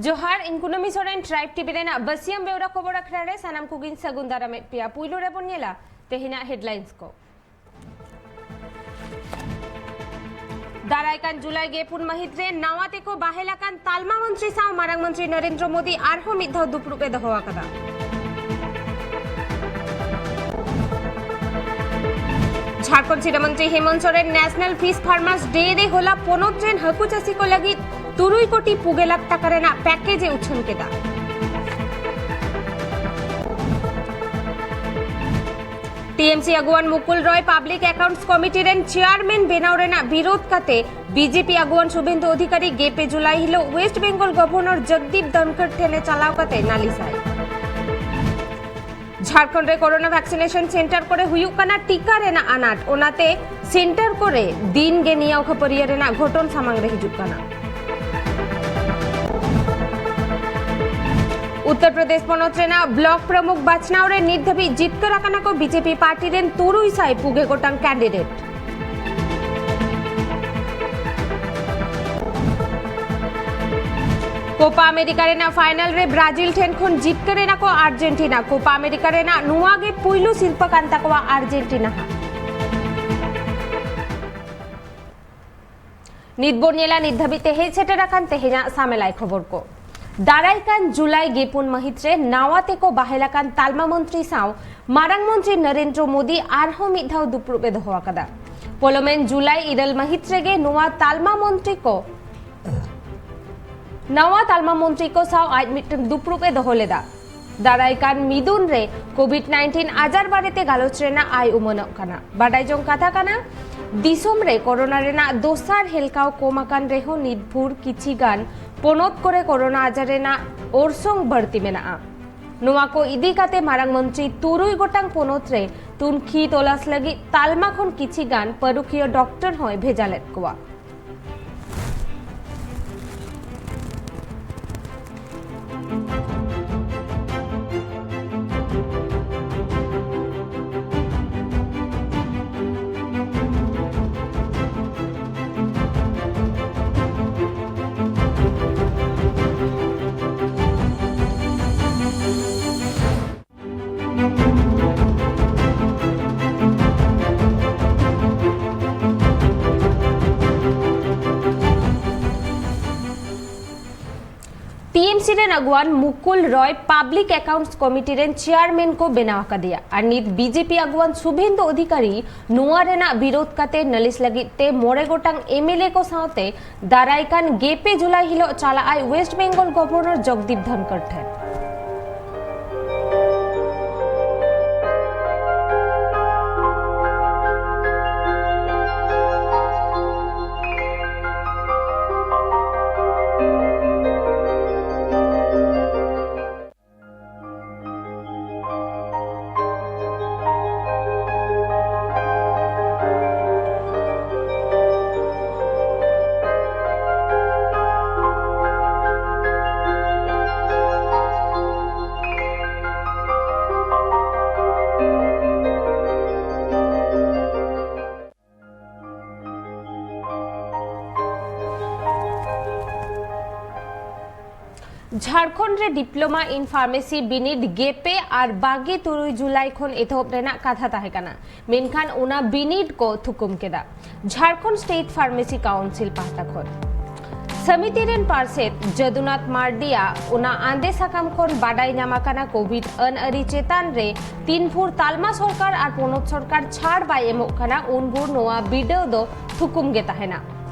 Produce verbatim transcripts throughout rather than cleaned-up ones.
ᱡᱚᱦᱟᱨ, ᱤᱧ ᱠᱩᱱᱟᱹᱢᱤ ᱥᱚᱨᱮᱱ, ᱴᱨᱟᱭᱤᱵᱽ ᱴᱤᱵᱷᱤ ᱨᱮᱱᱟᱜ ᱵᱟᱹᱥᱤᱭᱟᱹᱢ ᱵᱮᱣᱨᱟ ᱠᱷᱚᱵᱚᱨ ᱟᱠᱷᱲᱟ ᱨᱮ ᱥᱟᱱᱟᱢ ᱠᱚᱜᱮᱧ ᱥᱟᱹᱜᱩᱱ ᱫᱟᱨᱟᱢᱮᱫ ᱯᱮᱭᱟ᱾ ᱯᱩᱭᱞᱩ ᱨᱮᱵᱚᱱ ᱧᱮᱞᱟ ᱛᱮᱦᱮᱧᱟᱜ ᱦᱮᱰᱞᱟᱭᱤᱱᱥ ᱠᱚ᱾ ᱫᱟᱨᱟᱭ ᱠᱟᱱ ᱡᱩᱞᱟᱭ ᱜᱮ ᱯᱩᱱ ᱢᱟᱹᱦᱤᱛ ᱨᱮ ᱱᱟᱣᱟ ᱛᱮᱠᱚ ᱵᱟᱦᱮᱞ ᱟᱠᱟᱱ ᱛᱟᱞᱢᱟ ᱢᱚᱱᱛᱨᱤ ᱥᱟᱶ ᱢᱟᱨᱟᱝ ᱢᱚᱱᱛᱨᱤ ᱱᱚᱨᱮᱱᱫᱨᱚ ᱢᱳᱫᱤ ᱟᱨᱦᱚᱸ ᱢᱤᱫ ᱫᱷᱟᱣ ᱫᱩᱯᱲᱩᱵ ᱮ ᱫᱚᱦᱚ ᱟᱠᱟᱫᱟ᱾ ᱡᱷᱟᱲᱠᱷᱚᱸᱰ ᱥᱤᱨᱟᱹ ᱢᱚᱱᱛᱨᱤ ᱦᱮᱢᱚᱱᱛ ᱥᱚᱨᱮᱱ ᱱᱮᱥᱱᱟᱞ ᱯᱷᱤᱥ ᱯᱷᱟᱨᱢᱟᱨᱥ ᱰᱮ ᱨᱮ ᱦᱚᱞᱟ ᱯᱚᱱᱚᱛ ᱨᱮᱱ ᱦᱟᱹᱠᱩ ᱪᱟᱹᱥᱤ ᱠᱚ ᱞᱟᱹᱜᱤᱫ ᱛᱩᱨᱩᱭ ᱠᱳᱴᱤ ᱯᱩᱜᱮ ᱞᱟᱠᱷ ᱴᱟᱠᱟ ᱨᱮᱱᱟᱜ ᱯᱮᱠᱮᱡᱽ ᱮ ᱩᱪᱷᱟᱹᱱ ᱠᱮᱫᱟ᱾ ᱴᱤᱮᱢᱥᱤ ᱟᱹᱜᱩᱣᱟᱹᱱ ᱢᱩᱠᱩᱞ ᱨᱚᱭ ᱯᱟᱵᱽᱞᱤᱠ ᱮᱠᱟᱣᱩᱱᱴᱥ ᱠᱚᱢᱤᱴᱤ ᱨᱮᱱ ᱪᱮᱭᱟᱨᱢᱮᱱ ᱵᱮᱱᱟᱣ ᱨᱮᱱᱟᱜ ᱵᱤᱨᱳᱫ ᱠᱟᱛᱮ ᱵᱤᱡᱮᱯᱤ ᱟᱹᱜᱩᱣᱟᱹᱱ ᱥᱩᱵᱷᱮᱱᱫᱩ ᱚᱫᱷᱤᱠᱟᱨᱤ ᱜᱮᱞ ᱯᱮ ᱡᱩᱞᱟᱭ ᱦᱤᱞᱚᱜ ᱣᱮᱥᱴ ᱵᱮᱝᱜᱚᱞ ᱜᱚᱵᱷᱚᱨᱱᱚᱨ ᱡᱚᱜᱫᱤᱯ ᱫᱷᱚᱱᱠᱷᱚᱲ ᱴᱷᱮᱱ ᱮ ᱪᱟᱞᱟᱣ ᱠᱟᱛᱮ ᱱᱟᱞᱤᱥᱟᱭ᱾ ᱡᱷᱟᱲᱠᱷᱚᱸᱰ ᱨᱮ ᱠᱳᱨᱳᱱᱟ ᱵᱷᱮᱠᱥᱤᱱᱮᱥᱚᱱ ᱥᱮᱱᱴᱟᱨ ᱠᱚᱨᱮ ᱦᱩᱭᱩᱜ ᱠᱟᱱᱟ ᱴᱤᱠᱟ ᱨᱮᱱᱟᱜ ᱟᱱᱟᱴ, ᱚᱱᱟᱛᱮ ᱥᱮᱱᱴᱟᱨ ᱠᱚᱨᱮ ᱫᱤᱱ ᱜᱮ ᱱᱤᱭᱟᱣ ᱠᱷᱟᱹᱯᱟᱹᱨᱤᱭᱟᱹ ᱨᱮᱱᱟᱜ ᱜᱷᱚᱴᱚᱱ ᱥᱟᱢᱟᱝ ᱨᱮ ᱦᱤᱡᱩᱜ ᱠᱟᱱᱟ᱾ ᱩᱛᱛᱚᱨ ᱯᱨᱚᱫᱮᱥ ᱯᱚᱱᱚᱛ ᱨᱮᱱᱟᱜ ᱵᱞᱚᱠ ᱯᱨᱚᱢᱩᱠᱷ ᱵᱟᱪᱷᱱᱟᱣ ᱨᱮ ᱱᱤᱛ ᱫᱷᱟᱹᱵᱤᱡ ᱡᱤᱛᱠᱟᱹᱨ ᱟᱠᱟᱱᱟ ᱠᱚ ᱵᱤᱡᱮᱯᱤ ᱯᱟᱨᱴᱤ ᱨᱮᱱ ᱛᱩᱨᱩᱭ ᱥᱟᱭ ᱯᱩᱜᱮ ᱜᱚᱴᱟᱝ ᱠᱮᱱᱰᱤᱰᱮᱴ᱾ ᱠᱳᱯᱟ ᱟᱢᱮᱨᱤᱠᱟ ᱨᱮᱱᱟᱜ ᱯᱷᱟᱭᱱᱟᱞ ᱨᱮ ᱵᱨᱟᱡᱤᱞ ᱴᱷᱮᱱ ᱠᱷᱚᱱ ᱡᱤᱛᱠᱟᱹᱨ ᱮᱱᱟ ᱠᱚ ᱟᱨᱡᱮᱱᱴᱤᱱᱟ᱾ ᱠᱳᱯᱟ ᱟᱢᱮᱨᱤᱠᱟ ᱨᱮᱱᱟᱜ ᱱᱚᱣᱟ ᱜᱮ ᱯᱩᱭᱞᱩ ᱥᱤᱨᱯᱟᱹ ᱠᱟᱱ ᱛᱟᱠᱚᱣᱟ ᱟᱨᱡᱮᱱᱴᱤᱱᱟ ᱦᱟᱜ᱾ ᱱᱤᱛ ᱵᱚᱱ ᱧᱮᱞᱟ ᱱᱤᱛ ᱫᱷᱟᱹᱵᱤᱡ ᱛᱮ ᱦᱮᱡ ᱥᱮᱴᱮᱨ ᱟᱠᱟᱱ ᱛᱮᱦᱮᱧᱟᱜ ᱥᱟᱢᱮᱞᱟᱭ ᱠᱷᱚᱵᱚᱨ ᱠᱚ᱾ ᱫᱟᱨᱟᱭ ᱠᱟᱱ ᱡᱩᱞᱟᱭ ᱜᱮᱞ ᱯᱩᱱ ᱢᱟᱹᱦᱤᱛ ᱨᱮ ᱱᱟᱣᱟ ᱛᱮᱠᱚ ᱵᱟᱦᱮᱞ ᱟᱠᱟᱱ ᱛᱟᱞᱢᱟ ᱢᱚᱱᱛᱨᱤ ᱥᱟᱶ ᱢᱟᱨᱟᱝ ᱢᱚᱱᱛᱨᱤ ᱱᱚᱨᱮᱱᱫᱨᱚ ᱢᱳᱫᱤ ᱟᱨᱦᱚᱸ ᱢᱤᱫ ᱫᱷᱟᱣ ᱫᱩᱯᱲᱩᱵ ᱮ ᱫᱚᱦᱚ ᱟᱠᱟᱫᱟ᱾ ᱯᱚᱞᱚᱢᱮᱱ ᱡᱩᱞᱟᱭ ᱤᱨᱟᱹᱞ ᱢᱟᱹᱦᱤᱛ ᱨᱮᱜᱮ ᱱᱚᱣᱟ ᱛᱟᱞᱢᱟ ᱢᱚᱱᱛᱨᱤ ᱠᱚ, ᱱᱟᱣᱟ ᱛᱟᱞᱢᱟ ᱢᱚᱱᱛᱨᱤ ᱠᱚ ᱥᱟᱶ ᱟᱡ ᱢᱤᱫᱴᱟᱝ ᱫᱩᱯᱲᱩᱵ ᱮ ᱫᱚᱦᱚ ᱞᱮᱫᱟ᱾ ᱫᱟᱨᱟᱭ ᱠᱟᱱ ᱢᱤᱫᱩᱱ ᱨᱮ ᱠᱳᱵᱷᱤᱰ ᱱᱟᱭᱤᱱᱴᱤᱱ ᱟᱡᱟᱨ ᱵᱟᱨᱮᱛᱮ ᱜᱟᱞᱚᱪ ᱨᱮᱱᱟᱜ ᱟᱭ ᱩᱢᱟᱹᱱᱚᱜ ᱠᱟᱱᱟ᱾ ᱵᱟᱰᱟᱭ ᱡᱚᱝ ᱠᱟᱛᱷᱟ ᱠᱟᱱᱟ, ᱫᱤᱥᱚᱢ ᱨᱮ ᱠᱳᱨᱳᱱᱟ ᱨᱮᱱᱟᱜ ᱫᱚᱥᱟᱨ ᱦᱮᱞᱠᱟᱣ ᱠᱚᱢ ᱟᱠᱟᱱ ᱨᱮᱦᱚᱸ ᱱᱤᱛ ᱵᱷᱳᱨ ᱠᱤᱪᱷᱤ ᱜᱟᱱ ᱯᱚᱱᱚᱛ ᱠᱚᱨᱮ ᱠᱳᱨᱳᱱᱟ ᱟᱡᱟᱨ ᱨᱮᱱᱟᱜ ᱚᱨᱥᱚᱝ ᱵᱟᱹᱲᱛᱤ ᱢᱮᱱᱟᱜᱼᱟ᱾ ᱱᱚᱣᱟ ᱠᱚ ᱤᱫᱤ ᱠᱟᱛᱮ ᱢᱟᱨᱟᱝ ᱢᱚᱱᱛᱨᱤ ᱛᱩᱨᱩᱭ ᱜᱚᱴᱟᱝ ᱯᱚᱱᱚᱛ ᱨᱮ ᱛᱩᱱᱠᱷᱤ ᱛᱚᱞᱟᱥ ᱞᱟᱹᱜᱤᱫ ᱛᱟᱞᱢᱟ ᱠᱷᱚᱱ ᱠᱤᱪᱷᱤ ᱜᱟᱱ ᱯᱟᱹᱨᱩᱠᱷᱤᱭᱟᱹ ᱰᱚᱠᱴᱚᱨ ᱦᱚᱸᱭ ᱵᱷᱮᱡᱟ ᱞᱮᱫ ᱠᱚᱣᱟ᱾ ᱨᱮᱱ ᱟᱜᱩᱣᱟᱱ ᱢᱩᱠᱩᱞ ᱨᱚᱭ ᱯᱟᱵᱽᱞᱤᱠ ᱮᱠᱟᱣᱩᱱᱴᱥ ᱠᱚᱢᱤᱴᱤ ᱨᱮᱱ ᱪᱮᱭᱟᱨᱢᱮᱱ ᱠᱚ ᱵᱮᱱᱟᱣ ᱟᱠᱟᱫᱮᱭᱟ ᱟᱨ ᱱᱤᱛ ᱵᱤᱡᱮᱯᱤ ᱟᱜᱩᱣᱟᱱ ᱥᱩᱵᱷᱮᱱᱫᱩ ᱚᱫᱷᱤᱠᱟᱨᱤ ᱱᱚᱣᱟ ᱨᱮᱱᱟᱜ ᱵᱤᱨᱳᱫᱷ ᱠᱟᱛᱮ ᱱᱟᱹᱞᱤᱥ ᱞᱟᱹᱜᱤᱫ ᱛᱮ ᱢᱚᱬᱮ ᱜᱚᱴᱟᱝ ᱮᱢᱮᱞᱮ ᱠᱚ ᱥᱟᱶᱛᱮ ᱫᱟᱨᱟᱭ ᱠᱟᱱ ᱜᱮᱞ ᱯᱮ ᱡᱩᱞᱟᱭ ᱦᱤᱞᱚᱜ ᱪᱟᱞᱟᱜ ᱟᱭ ᱳᱭᱮᱥᱴ ᱵᱮᱝᱜᱚᱞ ᱜᱚᱵᱷᱚᱨᱱᱚᱨ ᱡᱚᱜᱽᱫᱤᱯ ᱫᱷᱚᱱᱠᱚᱨ ᱴᱷᱮᱱ᱾ ᱡᱷᱟᱲᱠᱷᱚᱸᱰ ᱨᱮ Diploma in Pharmacy ᱵᱤᱱᱤᱰ ᱜᱮᱞ ᱯᱮ ᱟᱨ ᱵᱟᱜᱮ ᱛᱩᱨᱩᱭ ᱡᱩᱞᱟᱭ ᱠᱷᱚᱱ ᱮᱛᱚᱦᱚᱵ ᱨᱮᱱᱟᱜ ᱠᱟᱛᱷᱟ ᱛᱟᱦᱮᱸ ᱠᱟᱱᱟ, ᱢᱮᱱᱠᱷᱟᱱ ᱚᱱᱟ ᱵᱤᱱᱤᱰ ᱠᱚ ᱛᱷᱩᱠᱩᱢ ᱠᱮᱫᱟ᱾ ᱡᱷᱟᱲᱠᱷᱚᱸᱰ State Pharmacy Council ᱯᱟᱦᱴᱟ ᱠᱷᱚᱱ ᱥᱚᱢᱤᱛᱤ ᱨᱮᱱ ᱯᱟᱨᱥᱮᱛ ᱡᱚᱫᱩᱱᱟᱛᱷ ᱢᱟᱨᱰᱤᱭᱟᱜ ᱚᱱᱟ ᱟᱸᱫᱮ ᱥᱟᱠᱟᱢ ᱠᱷᱚᱱ ᱵᱟᱰᱟᱭ ᱧᱟᱢ ᱟᱠᱟᱱᱟ, ᱠᱳᱵᱷᱤᱰ ᱟᱹᱱ ᱟᱹᱨᱤ ᱪᱮᱛᱟᱱ ᱨᱮ ᱛᱤᱱ ᱵᱷᱳᱨ ᱛᱟᱞᱢᱟ ᱥᱚᱨᱠᱟᱨ ᱟᱨ ᱯᱚᱱᱚᱛ ᱥᱚᱨᱠᱟᱨ ᱪᱷᱟᱲ ᱵᱟᱭ ᱮᱢᱚᱜ ᱠᱟᱱᱟ, ᱩᱱ ᱵᱷᱳᱨ ᱱᱚᱣᱟ ᱵᱤᱰᱟᱹᱣ ᱫᱚ ᱛᱷᱩᱠᱩᱢ ᱜᱮ ᱛᱟᱦᱮᱱᱟ᱾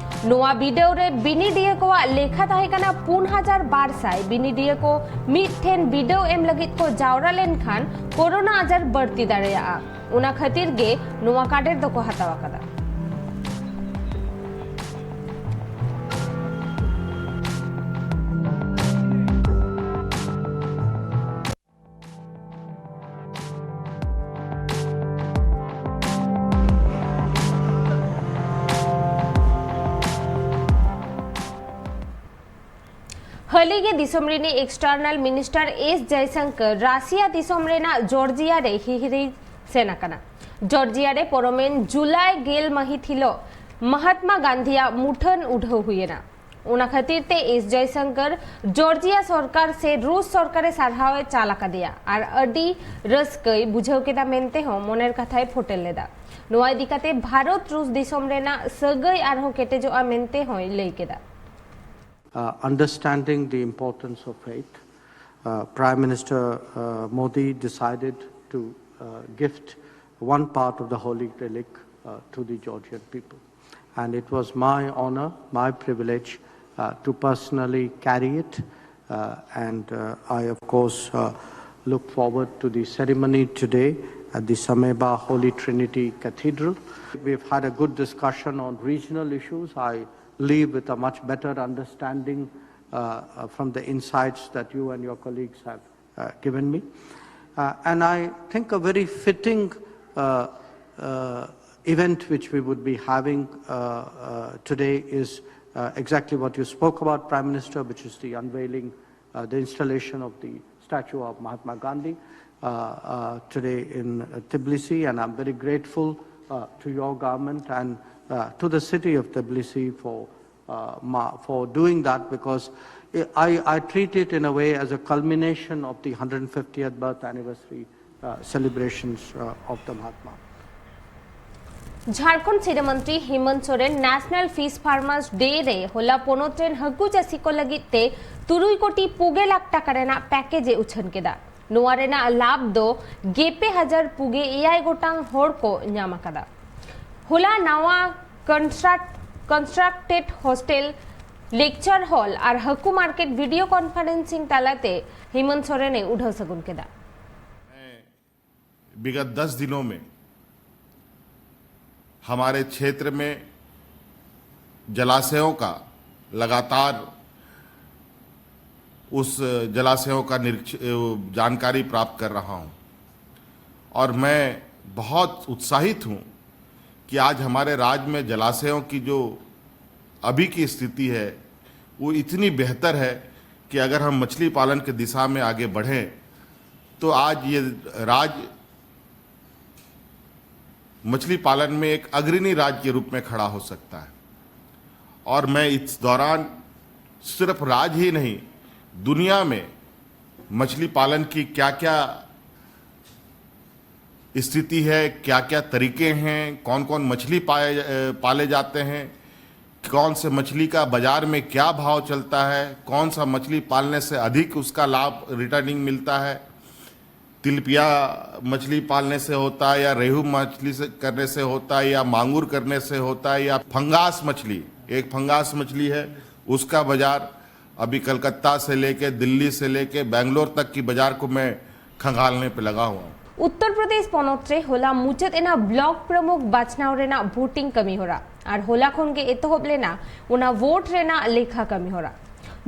ᱱᱚᱣᱟ ᱵᱤᱰᱟᱹᱣ ᱨᱮ ᱵᱤᱱᱤᱰᱤᱭᱟᱹ ᱠᱚᱣᱟᱜ ᱞᱮᱠᱷᱟ ᱛᱟᱦᱮᱸ ᱠᱟᱱᱟ ᱯᱩᱱ ᱦᱟᱡᱟᱨ ᱵᱟᱨ ᱥᱟᱭ᱾ ᱵᱤᱱᱤᱰᱤᱭᱟᱹ ᱠᱚ ᱢᱤᱫ ᱴᱷᱮᱱ ᱵᱤᱰᱟᱹᱣ ᱮᱢ ᱞᱟᱹᱜᱤᱫ ᱠᱚ ᱡᱟᱣᱨᱟ ᱞᱮᱱᱠᱷᱟᱱ ᱠᱳᱨᱳᱱᱟ ᱟᱡᱟᱨ ᱵᱟᱹᱲᱛᱤ ᱫᱟᱲᱮᱭᱟᱜᱼᱟ, ᱚᱱᱟ ᱠᱷᱟᱹᱛᱤᱨ ᱜᱮ ᱱᱚᱣᱟ ᱠᱟᱰᱮᱨ ᱫᱚᱠᱚ ᱦᱟᱛᱟᱣ ᱟᱠᱟᱫᱟ᱾ ᱦᱟᱹᱞᱤ ᱜᱮ ᱫᱤᱥᱚᱢ ᱨᱤᱱᱤᱡ ᱮᱠᱥᱴᱟᱨᱱᱟᱞ ᱢᱤᱱᱤᱥᱴᱟᱨ ᱮᱥ ᱡᱚᱭᱥᱚᱝᱠᱚᱨ ᱨᱟᱥᱤᱭᱟ ᱫᱤᱥᱚᱢ ᱨᱮᱱᱟᱜ ᱡᱚᱨᱡᱤᱭᱟ ᱨᱮ ᱦᱤᱦᱤᱨᱤ ᱥᱮᱱ ᱟᱠᱟᱱᱟ᱾ ᱡᱚᱨᱡᱤᱭᱟ ᱨᱮ ᱯᱚᱨᱚᱢᱮᱱ ᱡᱩᱞᱟᱭ ᱜᱮᱞ ᱢᱟᱹᱦᱤᱛ ᱦᱤᱞᱚᱜ ᱢᱟᱦᱟᱛᱢᱟ ᱜᱟᱱᱫᱷᱤᱭᱟᱜ ᱢᱩᱴᱷᱟᱹᱱ ᱩᱰᱷᱟᱹᱣ ᱦᱩᱭᱮᱱᱟ᱾ ᱚᱱᱟ ᱠᱷᱟᱹᱛᱤᱨ ᱛᱮ ᱮᱥ ᱡᱚᱭᱥᱚᱝᱠᱚᱨ ᱡᱚᱨᱡᱤᱭᱟ ᱥᱚᱨᱠᱟᱨ ᱥᱮ ᱨᱩᱥ ᱥᱚᱨᱠᱟᱨ ᱮ ᱥᱟᱨᱦᱟᱣ ᱮ ᱪᱟᱞ ᱟᱠᱟᱫᱮᱭᱟ ᱟᱨ ᱟᱹᱰᱤ ᱨᱟᱹᱥᱠᱟᱹᱭ ᱵᱩᱡᱷᱟᱹᱣ ᱠᱮᱫᱟ ᱢᱮᱱᱛᱮ ᱦᱚᱸ ᱢᱚᱱᱮᱨ ᱠᱟᱛᱷᱟᱭ ᱯᱷᱚᱴᱮᱞ ᱞᱮᱫᱟ᱾ ᱱᱚᱣᱟ ᱤᱫᱤ ᱠᱟᱛᱮ ᱵᱷᱟᱨᱚᱛ ᱨᱩᱥ ᱫᱤᱥᱚᱢ ᱨᱮᱱᱟᱜ ᱥᱟᱹᱜᱟᱹᱭ ᱟᱨᱦᱚᱸ ᱠᱮᱴᱮᱡᱚᱜᱼᱟ ᱢᱮᱱᱛᱮ ᱦᱚᱸᱭ ᱞᱟᱹᱭ ᱠᱮᱫᱟ᱾ Uh, understanding the importance of faith, uh, Prime Minister uh, Modi decided to uh, gift one part of the holy relic uh, to the Georgian people. And it was my honor, my privilege uh, to personally carry it. Uh, and uh, I, of course, uh, look forward to the ceremony today at the Sameba Holy Trinity Cathedral. We've had a good discussion on regional issues. I leave with a much better understanding uh, uh, from the insights that you and your colleagues have uh, given me. Uh, and I think a very fitting uh, uh, event which we would be having uh, uh, today is uh, exactly what you spoke about, Prime Minister, which is the unveiling, uh, the installation of the statue of Mahatma Gandhi uh, uh, today in uh, Tbilisi. And I'm very grateful uh, to your government and uh, to the city of Tbilisi for uh, ma- for doing that, because I, I treat it in a way as a culmination of the one hundred fiftieth birth anniversary uh, celebrations uh, of the Mahatma. Jharkhand ᱥᱤᱨᱟᱹ ᱢᱚᱱᱛᱨᱤ Hemant Soren national fees ᱯᱷᱟᱨᱢᱟᱨᱥ ᱰᱮ ᱨᱮ ᱦᱚᱞᱟ ᱯᱚᱱᱚᱛ ᱨᱮᱱ ᱦᱟᱹᱠᱩ ᱪᱟᱹᱥᱤ ᱠᱚ ᱞᱟᱹᱜᱤᱫ ᱛᱮ ᱛᱩᱨᱩᱭ ᱠᱳᱴᱤ ᱯᱩᱜᱮ ᱞᱟᱠᱷ ᱴᱟᱠᱟ ᱨᱮᱱᱟᱜ ᱯᱮᱠᱮᱡᱽ ᱮ ᱩᱪᱷᱟᱹᱱ ᱠᱮᱫᱟ᱾ ᱱᱚᱣᱟ ᱨᱮᱱᱟᱜ ᱞᱟᱵᱷ ᱫᱚ ᱜᱮᱯᱮ ᱦᱟᱡᱟᱨ ᱯᱩᱜᱮ ᱮᱭᱟᱭ ᱜᱚᱴᱟᱝ ᱦᱚᱲ ᱠᱚ ᱧᱟᱢ ᱟᱠᱟᱫᱟ᱾ ᱦᱚᱞᱟ ᱱᱟᱣᱟ ᱠᱚᱱᱥᱴᱨᱟᱠᱴ ᱠᱚᱱᱥᱴᱨᱟᱠᱴᱮᱰ ᱦᱳᱥᱴᱮᱞ ᱞᱮᱠᱪᱟᱨ ᱦᱚᱞ ᱟᱨ ᱦᱟᱹᱠᱩ ᱢᱟᱨᱠᱮᱴ ᱵᱷᱤᱰᱤᱭᱳ ᱠᱚᱱᱯᱷᱟᱨᱮᱱᱥᱤᱝ ᱛᱟᱞᱟᱛᱮ ᱦᱮᱢᱚᱱᱛ ᱥᱚᱨᱮᱱ ᱮ ᱩᱰᱷᱟᱹᱣ ᱥᱟᱹᱜᱩᱱ ᱠᱮᱫᱟ᱾ विगत दस दिनों में हमारे क्षेत्र में जलाशयों का लगातार उस जलाशयों का निरीक्ष जानकारी प्राप्त कर रहा हूँ और मैं बहुत उत्साहित हूँ कि आज हमारे राज्य में जलाशयों की जो अभी की स्थिति है वो इतनी बेहतर है कि अगर हम मछली पालन की दिशा में आगे बढ़ें तो आज ये राज्य मछली पालन में एक अग्रणी राज्य के रूप में खड़ा हो सकता है। और मैं इस दौरान सिर्फ राज्य ही नहीं, दुनिया में मछली पालन की क्या क्या स्थिति है, क्या क्या तरीके हैं, कौन कौन मछली पाए पाले जाते हैं, कौन से मछली का बाजार में क्या भाव चलता है, कौन सा मछली पालने से अधिक उसका लाभ, रिटर्निंग मिलता है, तिलपिया मछली पालने से होता है या रेहू मछली से करने से होता है या मांगुर करने से होता है या फंगास मछली, एक फंगास मछली है, उसका बाजार अभी कलकत्ता से लेके, दिल्ली से लेके बैंगलोर तक की बाजार को मैं खंगालने पे लगा हुआ हूँ। ᱩᱛᱛᱚᱨ ᱯᱨᱚᱫᱮᱥ ᱯᱚᱱᱚᱛ ᱨᱮ ᱦᱚᱞᱟ ᱢᱩᱪᱟᱹᱫ ᱮᱱᱟ ᱵᱞᱚᱠ ᱯᱨᱚᱢᱩᱠᱷ ᱵᱟᱪᱷᱱᱟᱣ ᱨᱮᱱᱟᱜ ᱵᱷᱳᱴᱤᱝ ᱠᱟᱹᱢᱤ ᱦᱚᱨᱟ᱾ ᱟᱨ ᱦᱚᱞᱟ ᱠᱷᱚᱱ ᱜᱮ ᱮᱛᱚᱦᱚᱵ ᱞᱮᱱᱟ ᱚᱱᱟ ᱵᱷᱳᱴ ᱨᱮᱱᱟᱜ ᱞᱮᱠᱷᱟ ᱠᱟᱹᱢᱤ ᱦᱚᱨᱟ᱾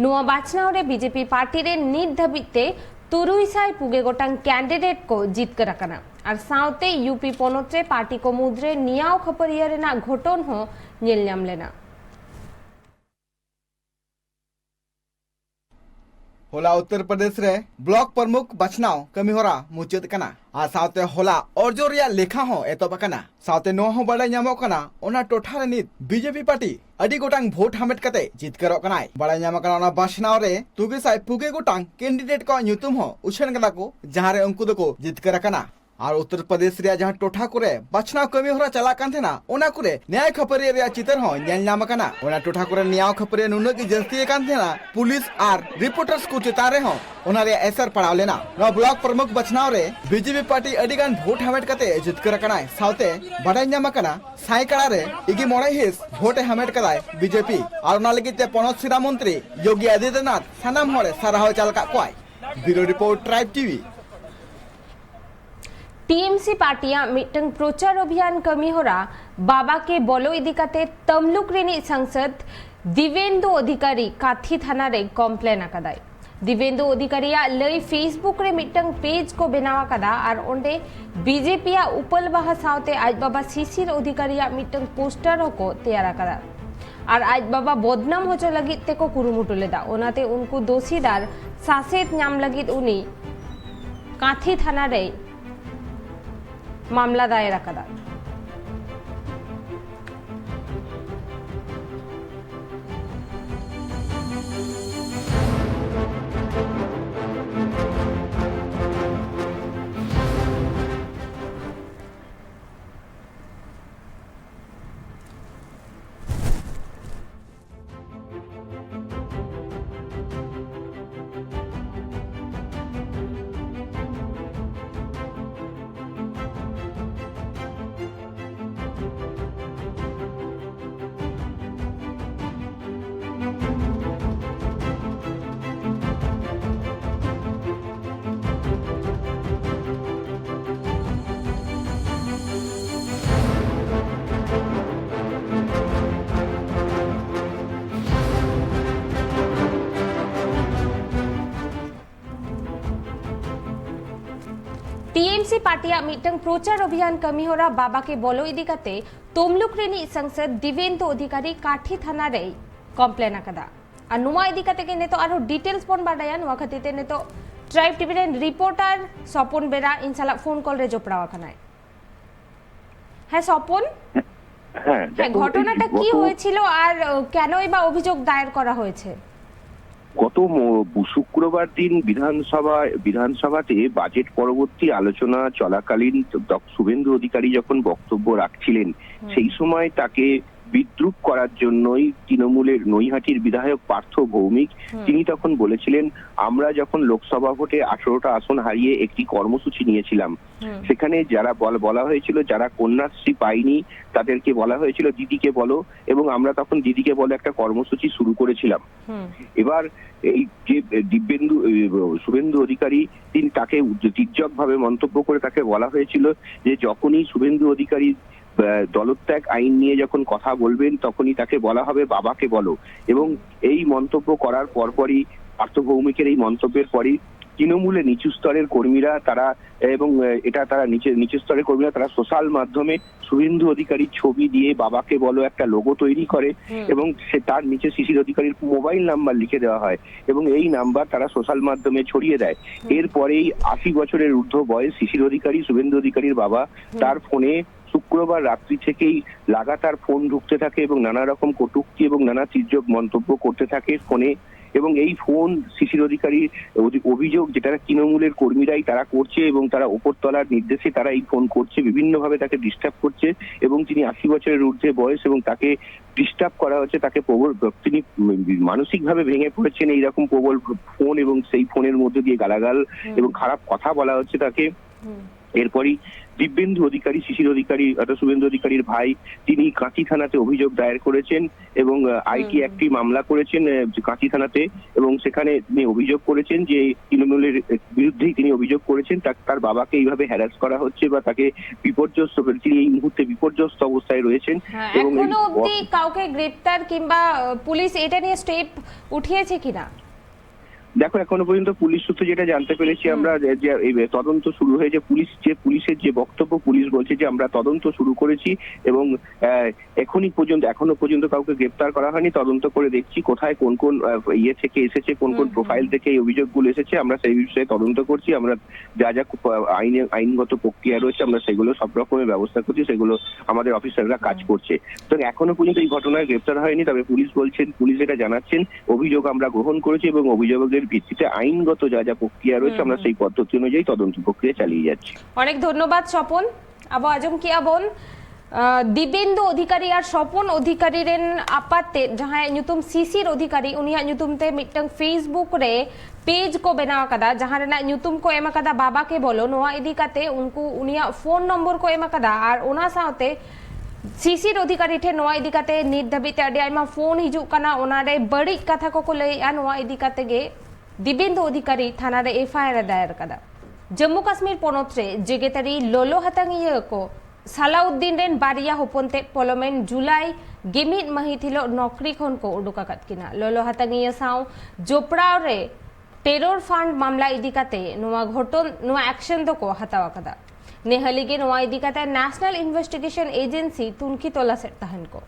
ᱱᱚᱣᱟ ᱵᱟᱪᱷᱱᱟᱣ ᱨᱮ ᱵᱤᱡᱮᱯᱤ ᱯᱟᱨᱴᱤ ᱨᱮ ᱱᱤᱛ ᱫᱷᱟᱹᱵᱤᱡ ᱛᱮ ᱛᱩᱨᱩᱭ ᱥᱟᱭ ᱯᱩᱜᱮ ᱜᱚᱴᱟᱝ ᱠᱮᱱᱰᱤᱰᱮᱴ ᱠᱚ ᱡᱤᱛᱠᱟᱹᱨ ᱟᱠᱟᱱᱟ᱾ ᱟᱨ ᱥᱟᱶᱛᱮ ᱭᱩᱯᱤ ᱯᱚᱱᱚᱛ ᱨᱮ ᱯᱟᱨᱴᱤ ᱠᱚ ᱢᱩᱫᱽᱨᱮ ᱱᱮᱭᱟᱣ ᱠᱷᱟᱹᱯᱟᱹᱨᱤᱭᱟᱹ ᱨᱮᱱᱟᱜ ᱜᱷᱚᱴᱚᱱ ᱦᱚᱸ ᱧᱮᱞ ᱧᱟᱢ ᱞᱮᱱᱟ᱾ ᱦᱚᱞᱟ ᱩᱛᱛᱚᱨ ᱯᱨᱚᱫᱮᱥ ᱨᱮ ᱵᱞᱚᱠ ᱯᱨᱚᱢᱩᱠᱷ ᱵᱟᱪᱷᱱᱟᱣ ᱠᱟᱹᱢᱤ ᱦᱚᱨᱟ ᱢᱩᱪᱟᱹᱫ ᱟᱠᱟᱱᱟ ᱟᱨ ᱥᱟᱶᱛᱮ ᱦᱚᱞᱟ ᱚᱨᱡᱚ ᱨᱮᱭᱟᱜ ᱞᱮᱠᱷᱟ ᱦᱚᱸ ᱮᱛᱚᱦᱚᱵ ᱟᱠᱟᱱᱟ᱾ ᱥᱟᱶᱛᱮ ᱱᱚᱣᱟ ᱦᱚᱸ ᱵᱟᱰᱟᱭ ᱧᱟᱢᱚᱜ ᱠᱟᱱᱟ, ᱚᱱᱟ ᱴᱚᱴᱷᱟ ᱨᱮ ᱱᱤᱛ ᱵᱤᱡᱮᱯᱤ ᱯᱟᱨᱴᱤ ᱟᱹᱰᱤ ᱜᱚᱴᱟᱝ ᱵᱷᱳᱴ ᱦᱟᱢᱮᱴ ᱠᱟᱛᱮ ᱡᱤᱛᱠᱟᱹᱨᱚᱜ ᱠᱟᱱᱟᱭ᱾ ᱵᱟᱰᱟᱭ ᱧᱟᱢ ᱟᱠᱟᱱᱟ, ᱚᱱᱟ ᱵᱟᱪᱷᱱᱟᱣ ᱨᱮ ᱛᱩᱜᱮ ᱥᱟᱭ ᱯᱩᱜᱮ ᱜᱚᱴᱟᱝ ᱠᱮᱱᱰᱤᱰᱮᱴ ᱠᱚᱣᱟᱜ ᱧᱩᱛᱩᱢ ᱦᱚᱸ ᱩᱪᱷᱟᱹᱱ ᱠᱟᱫᱟ ᱠᱚ, ᱡᱟᱦᱟᱸ ᱨᱮ ᱩᱱᱠᱩ ᱫᱚᱠᱚ ᱡᱤᱛᱠᱟᱹᱨ ᱟᱠᱟᱱᱟ᱾ ᱟᱨ ᱩᱛᱛᱚᱨ ᱯᱨᱚᱫᱮᱥ ᱨᱮᱭᱟᱜ ᱡᱟᱦᱟᱸ ᱴᱚᱴᱷᱟ ᱠᱚᱨᱮ ᱵᱟᱪᱷᱱᱟᱣ ᱠᱟᱹᱢᱤ ᱦᱚᱨᱟ ᱪᱟᱞᱟᱜ ᱠᱟᱱ ᱛᱟᱦᱮᱱᱟ, ᱚᱱᱟ ᱠᱚᱨᱮ ᱱᱮᱭᱟᱭ ᱠᱷᱟᱹᱯᱟᱹᱨᱤᱭᱟᱹ ᱨᱮᱭᱟᱜ ᱪᱤᱛᱟᱹᱨ ᱦᱚᱸ ᱧᱮᱞ ᱧᱟᱢ ᱟᱠᱟᱱᱟ᱾ ᱚᱱᱟ ᱴᱚᱴᱷᱟ ᱠᱚᱨᱮ ᱱᱮᱭᱟᱣ ᱠᱷᱟᱹᱯᱟᱹᱨᱤᱭᱟᱹ ᱱᱩᱱᱟᱹᱜ ᱜᱮ ᱡᱟᱹᱥᱛᱤ ᱟᱠᱟᱱ ᱛᱟᱦᱮᱱᱟ, ᱯᱩᱞᱤᱥ ᱟᱨ ᱨᱤᱯᱳᱨᱴᱟᱨᱥ ᱠᱚ ᱪᱮᱛᱟᱱ ᱨᱮᱦᱚᱸ ᱚᱱᱟ ᱨᱮᱭᱟᱜ ᱮᱥᱮᱨ ᱯᱟᱲᱟᱣ ᱞᱮᱱᱟ᱾ ᱱᱚᱣᱟ ᱵᱞᱚᱠ ᱯᱨᱚᱢᱩᱠᱷ ᱵᱟᱪᱷᱱᱟᱣ ᱨᱮ ᱵᱤᱡᱮᱯᱤ ᱯᱟᱨᱴᱤ ᱟᱹᱰᱤ ᱜᱟᱱ ᱵᱷᱳᱴ ᱦᱟᱢᱮᱴ ᱠᱟᱛᱮ ᱡᱤᱛᱠᱟᱹᱨ ᱟᱠᱟᱱᱟᱭ᱾ ᱥᱟᱶᱛᱮ ᱵᱟᱰᱟᱭ ᱧᱟᱢ ᱟᱠᱟᱱᱟ, ᱥᱟᱭᱠᱟᱲᱟ ᱨᱮ ᱤᱜᱤ ᱢᱚᱬᱮ ᱦᱤᱸᱥ ᱵᱷᱳᱴ ᱮ ᱦᱟᱢᱮᱴ ᱠᱟᱫᱟᱭ ᱵᱤᱡᱮᱯᱤ᱾ ᱟᱨ ᱚᱱᱟ ᱞᱟᱹᱜᱤᱫ ᱛᱮ ᱯᱚᱱᱚᱛ ᱥᱤᱨᱟ ᱢᱚᱱᱛᱨᱤ ᱭᱳᱜᱤ ᱟᱫᱤᱛᱭᱟᱱᱟᱛᱷ ᱥᱟᱱᱟᱢ ᱦᱚᱲ ᱮ ᱥᱟᱨᱦᱟᱣ ᱪᱟᱞ ᱟᱠᱟᱫ ᱠᱚᱣᱟᱭ᱾ ᱵᱤᱭᱩᱨᱳ ᱨᱤᱯᱳᱨᱴ, ᱴᱨᱟᱭᱤᱵᱽ ᱴᱤᱵᱷᱤ᱾ ᱴᱤᱮᱢᱥᱤ ᱯᱟᱨᱴᱤᱭᱟᱜ ᱢᱤᱫᱴᱟᱝ ᱯᱨᱚᱪᱟᱨ ᱚᱵᱷᱤᱭᱟᱱ ᱠᱟᱹᱢᱤ ᱦᱚᱨᱟ ᱵᱟᱵᱟ ᱠᱮ ᱵᱚᱞᱚ ᱤᱫᱤ ᱠᱟᱛᱮ ᱛᱟᱢᱞᱩᱠ ᱨᱤᱱᱤᱡ ᱥᱟᱝᱥᱚᱫ ᱫᱤᱵᱮᱱᱫᱩ ᱚᱫᱷᱤᱠᱟᱨᱤ ᱠᱟᱛᱷᱤ ᱛᱷᱟᱱᱟ ᱨᱮ ᱠᱚᱢᱯᱞᱮᱱ ᱟᱠᱟᱫᱟᱭ᱾ ᱫᱤᱵᱮᱱᱫᱩ ᱚᱫᱷᱤᱠᱟᱨᱤᱭᱟᱜ ᱞᱟᱹᱭ, Facebook ᱨᱮ ᱢᱤᱫᱴᱟᱝ ᱯᱮᱡᱽ ᱠᱚ ᱵᱮᱱᱟᱣ ᱟᱠᱟᱫᱟ ᱟᱨ ᱚᱸᱰᱮ ᱵᱤᱡᱮᱯᱤᱭᱟᱜ ᱩᱯᱟᱹᱞ ᱵᱟᱦᱟ ᱥᱟᱶᱛᱮ ᱟᱡ ᱵᱟᱵᱟ ᱥᱤᱥᱤᱨ ᱚᱫᱷᱤᱠᱟᱨᱤᱭᱟᱜ ᱢᱤᱫᱴᱟᱝ ᱯᱳᱥᱴᱟᱨ ᱦᱚᱸᱠᱚ ᱛᱮᱭᱟᱨ ᱟᱠᱟᱫᱟ᱾ ᱟᱨ ᱟᱡ ᱵᱟᱵᱟ ᱵᱚᱫᱱᱟᱢ ᱦᱚᱪᱚ ᱞᱟᱹᱜᱤᱫ ᱛᱮᱠᱚ ᱠᱩᱨᱩᱢᱩᱴᱩ ᱞᱮᱫᱟ᱾ ᱚᱱᱟᱛᱮ ᱩᱱᱠᱩ ᱫᱳᱥᱤᱫᱟᱨ ᱥᱟᱥᱮᱛ ᱧᱟᱢ ᱞᱟᱹᱜᱤᱫ ᱩᱱᱤ ᱠᱟᱸᱛᱷᱤ ᱛᱷᱟᱱᱟ ᱨᱮᱭ ᱢᱟᱢᱞᱟ ᱫᱟᱭᱮᱨ ᱟᱠᱟᱫᱟ᱾ ᱯᱟᱨᱴᱤᱭᱟᱜ ᱢᱤᱫᱴᱟᱝ ᱯᱨᱚᱪᱟᱨ ᱚᱵᱷᱤᱭᱟᱱ ᱠᱟᱹᱢᱤᱦᱚᱨᱟ ᱵᱟᱵᱟ ᱠᱮ ᱵᱚᱞᱚ ᱤᱫᱤ ᱠᱟᱛᱮ ᱛᱚᱢᱞᱩᱠ ᱨᱤᱱᱤᱡ ᱥᱟᱝᱥᱚᱫ ᱫᱤᱵᱮᱱᱫᱩ ᱚᱫᱷᱤᱠᱟᱨᱤ ᱠᱟᱴᱷᱤ ᱛᱷᱟᱱᱟ ᱨᱮᱭ ᱠᱚᱢᱯᱞᱮᱱ ᱟᱠᱟᱫᱟ᱾ ᱟᱨ ᱱᱚᱣᱟ ᱤᱫᱤ ᱠᱟᱛᱮ ᱜᱮ ᱱᱤᱛᱚᱜ ᱟᱨᱦᱚᱸ ᱰᱤᱴᱮᱞᱥ ᱵᱚᱱ ᱵᱟᱰᱟᱭᱟ᱾ ᱱᱚᱣᱟ ᱠᱷᱟᱹᱛᱤᱨ ᱛᱮ ᱱᱤᱛᱚᱜ ᱴᱨᱟᱭᱤᱵᱽ ᱴᱤᱵᱷᱤ ᱨᱮᱱ ᱨᱤᱯᱳᱨᱴᱟᱨ ᱥᱚᱯᱚᱱ ᱵᱮᱨᱟ ᱤᱧ ᱥᱟᱞᱟᱜ ᱯᱷᱳᱱ ᱠᱚᱞ ᱨᱮ ᱡᱚᱯᱲᱟᱣ ᱟᱠᱟᱱᱟᱭ᱾ ᱦᱮᱸ ᱥᱚᱯᱚᱱ᱾ ᱦᱮᱸ, ᱦᱮᱸ, দেখো, এই ঘটনাটা কি গত- হয়েছিল আর আহ, কেনই বা অভিযোগ দায়ের করা হয়েছে? গত ম- শুক্রবার দিন বিধানসভা বিধানসভাতে বাজেট পরবর্তী আলোচনা চলাকালীন ড- শুভেন্দু অধিকারী যখন বক্তব্য রাখছিলেন, সেই সময় তাকে বিদ্রূপ করার জন্যই তৃণমূলের নৈহাটির বিধায়ক পার্থ ভৌমিক, তিনি তখন বলেছিলেন, আমরা যখন লোকসভা ভোটে আঠারোটা আসন হারিয়ে একটি কর্মসূচি নিয়েছিলাম, সেখানে যারা বল- বলা হয়েছিল, যারা কন্যাশ্রী পায়নি, তাদেরকে বলা হয়েছিল দিদিকে বলো, এবং আমরা তখন দিদিকে বলো একটা কর্মসূচি শুরু করেছিলাম। এবার এই যে দিব্যেন্দু এই শুভেন্দু অধিকারী, তিনি তাকে তির্যকভাবে মন্তব্য করে তাকে বলা হয়েছিল যে যখনই শুভেন্দু অধিকারী আহ, দলত্যাগ আইন নিয়ে যখন কথা বলবেন, তখনই তাকে বলা হবে বাবাকে বলো। এবং এই মন্তব্য করার পরপরই, পার্থ ভৌমিকের এই মন্তব্যের পরই তৃণমূলে নিচু স্তরের কর্মীরা তারা এবং আহ, এটা তারা নিচে নিচু স্তরের কর্মীরা তারা সোশ্যাল মাধ্যমে শুভেন্দু অধিকারীর ছবি দিয়ে বাবাকে বলো একটা লোগো তৈরি করে এবং সে তার নিচে শিশির অধিকারীর মোবাইল নাম্বার লিখে দেওয়া হয় এবং এই নাম্বার তারা সোশ্যাল মাধ্যমে ছড়িয়ে দেয়। এরপরেই আশি বছরের ঊর্ধ্ব বয়স শিশির অধিকারী, শুভেন্দু অধিকারীর বাবা, তার ফোনে শুক্রবার রাত্রি থেকেই লাগাতার ফোন ঢুকতে থাকে এবং নানা রকম কটূক্তি এবং নানা তির্যক মন্তব্য করতে থাকে ফোনে। এবং এই ফোন শিশির অধিকারীর অধি- অভিযোগ, যেটা তৃণমূলের কর্মীরাই তারা করছে এবং তারা ওপরতলার নির্দেশে তারা এই ফোন করছে, বিভিন্নভাবে তাকে ডিস্টার্ব করছে এবং তিনি আশি বছরের ঊর্ধ্বে বয়স এবং তাকে ডিস্টার্ব করা হচ্ছে, তাকে প্রবল, তিনি মানসিকভাবে ভেঙে পড়েছেন এইরকম প্রবল ফোন এবং সেই ফোনের মধ্যে দিয়ে গালাগাল এবং খারাপ কথা বলা হচ্ছে তাকে। এরপরই দিব্যেন্দু অধিকারী, শিশির অধিকারী অর্থাৎ শুভেন্দু অধিকারীর ভাই, তিনি কাঁথি থানাতে অভিযোগ দায়ের করেছেন এবং আইটি একটি মামলা করেছেন আহ, কাঁথি থানাতে। এবং সেখানে তিনি অভিযোগ করেছেন যে তৃণমূলের বিরুদ্ধেই তিনি অভিযোগ করেছেন, তার তার বাবাকে এইভাবে হ্যারাস করা হচ্ছে বা তাকে বিপর্যস্ত, তিনি এই মুহূর্তে বিপর্যস্ত অবস্থায় রয়েছেন। হ্যাঁ, এবং এই এখনো অবধি বক- কাউকে গ্রেপ্তার কিংবা আহ, পুলিশ এটা নিয়ে স্টেপ উঠিয়েছে কিনা? দেখো, এখনো পর্যন্ত পুলিশ সূত্রে যেটা জানতে পেরেছি আমরা, যে, যে এই তদন্ত শুরু হয়েছে, পুলিশ, যে পুলিশের যে বক্তব্য, পুলিশ বলছে যে আমরা তদন্ত শুরু করেছি এবং আহ, এখনই পর্যন্ত, এখনো পর্যন্ত কাউকে গ্রেপ্তার করা হয়নি। তদন্ত করে দেখছি কোথায় কোন কোন আহ, ইয়ে থেকে এসেছে, কোন কোন হুম, হুম। প্রোফাইল থেকে এই অভিযোগগুলো এসেছে, আমরা সেই বিষয়ে তদন্ত করছি। আমরা যা যা ক-, আইনে, আইনগত প্রক্রিয়া রয়েছে, আমরা সেগুলো সব রকমের ব্যবস্থা করছি, সেগুলো আমাদের অফিসাররা কাজ হুম। করছে। সুতরাং এখনো পর্যন্ত এই ঘটনায় গ্রেপ্তার হয়নি, তবে পুলিশ বলছেন, পুলিশ এটা জানাচ্ছেন, অভিযোগ আমরা গ্রহণ করেছি এবং অভিযোগের ভিত্তিতে আইনগত যা যা প্রক্রিয়া রয়েছে, হুম, আমরা হুম। সেই পদ্ধতি অনুযায়ী তদন্ত প্রক্রিয়া চালিয়ে যাচ্ছি। অনেক ধন্যবাদ স্বপন। ᱟᱵᱚ ᱟᱸᱡᱚᱢ ᱠᱮᱜᱼᱟ ᱵᱚᱱ, ᱟᱸ, ᱫᱤᱵᱮᱱᱫᱩ ᱚᱫᱷᱤᱠᱟᱨᱤ ᱟᱨ ᱥᱚᱯᱚᱱ ᱚᱫᱷᱤᱠᱟᱨᱤ ᱨᱮᱱ ᱟᱯᱟᱛ ᱛᱮᱫ, ᱡᱟᱦᱟᱸᱭᱟᱜ ᱧᱩᱛᱩᱢ ᱥᱤᱥᱤᱨ ᱚᱫᱷᱤᱠᱟᱨᱤ, ᱩᱱᱤᱭᱟᱜ ᱧᱩᱛᱩᱢ ᱛᱮ ᱢᱤᱫᱴᱟᱝ Facebook ᱨᱮ ᱯᱮᱡᱽ ᱠᱚ ᱵᱮᱱᱟᱣ ᱟᱠᱟᱫᱟ, ᱡᱟᱦᱟᱸ ᱨᱮᱱᱟᱜ ᱧᱩᱛᱩᱢ ᱠᱚ ᱮᱢ ᱟᱠᱟᱫᱟ ᱵᱟᱵᱟ ᱠᱮ ᱵᱚᱞᱚ᱾ ᱱᱚᱣᱟ ᱤᱫᱤ ᱠᱟᱛᱮ ᱩᱱᱠᱩ, ᱩᱱᱤᱭᱟᱜ ᱯᱷᱳᱱ ᱱᱚᱢᱵᱚᱨ ᱠᱚ ᱮᱢ ᱟᱠᱟᱫᱟ ᱟᱨ ᱚᱱᱟ ᱥᱟᱶᱛᱮ ᱥᱤᱥᱤᱨ ᱚᱫᱷᱤᱠᱟᱨᱤ ᱴᱷᱮᱱ ᱱᱚᱣᱟ ᱤᱫᱤ ᱠᱟᱛᱮ ᱱᱤᱛ ᱫᱷᱟᱹᱵᱤᱡ ᱛᱮ ᱟᱹᱰᱤ ᱟᱭᱢᱟ ᱯᱷᱳᱱ ᱦᱤᱡᱩᱜ ᱠᱟᱱᱟ, ᱚᱱᱟ ᱨᱮ ᱵᱟᱹᱲᱤᱡ ᱠᱟᱛᱷᱟ ᱠᱚᱠᱚ ᱞᱟᱹᱭᱮᱫᱼᱟ᱾ ᱱᱚᱣᱟ ᱤᱫᱤ ᱠᱟᱛᱮ ᱜᱮ ᱫᱤᱵᱮᱱᱫᱩ ᱚᱫᱷᱤᱠᱟᱨᱤ ᱛᱷᱟᱱᱟ ᱨᱮ ᱮᱯᱷ ᱟᱭ ᱟᱨ ᱮ ᱫᱟᱭᱮᱨ ᱟᱠᱟᱫᱟ᱾ ᱡᱚᱢᱢᱩ ᱠᱟᱥᱢᱤᱨ ᱯᱚᱱᱚᱛ ᱨᱮ ᱡᱮᱜᱮᱛᱟᱹᱨᱤ ᱞᱚᱞᱚ ᱦᱟᱛᱟᱝᱤᱭᱟᱹ ᱠᱚ ᱥᱟᱞᱟᱩᱫᱫᱤᱱ ᱨᱮᱱ ᱵᱟᱨᱭᱟ ᱦᱚᱯᱚᱱ ᱛᱮᱫ ᱯᱚᱞᱚᱢᱮᱱ ᱡᱩᱞᱟᱭ ᱜᱮᱢᱤᱫ ᱢᱟᱹᱦᱤᱛ ᱦᱤᱞᱚᱜ ᱱᱚᱠᱨᱤ ᱠᱷᱚᱱ ᱠᱚ ᱩᱰᱩᱠ ᱟᱠᱟᱫ ᱠᱤᱱᱟ᱾ ᱞᱚᱞᱚ ᱦᱟᱛᱟᱝᱤᱭᱟᱹ ᱥᱟᱶ ᱡᱚᱯᱲᱟᱣ ᱨᱮ ᱴᱮᱨᱚᱨ ᱯᱷᱟᱱᱰ ᱢᱟᱢᱞᱟ ᱤᱫᱤ ᱠᱟᱛᱮ ᱱᱚᱣᱟ ᱜᱷᱚᱴᱚᱱ, ᱱᱚᱣᱟ ᱮᱠᱥᱮᱱ ᱫᱚᱠᱚ ᱦᱟᱛᱟᱣ ᱟᱠᱟᱫᱟ᱾ ᱱᱮᱦᱟᱹᱞᱤ ᱜᱮ ᱱᱚᱣᱟ ᱤᱫᱤ ᱠᱟᱛᱮ ᱱᱮᱥᱱᱟᱞ ᱤᱱᱵᱷᱮᱥᱴᱤᱜᱮᱥᱚᱱ ᱮᱡᱮᱱᱥᱤ ᱛᱩᱱᱠᱷᱤ ᱛᱚᱞᱟᱥᱮᱫ ᱛᱟᱦᱮᱱ ᱠᱚ᱾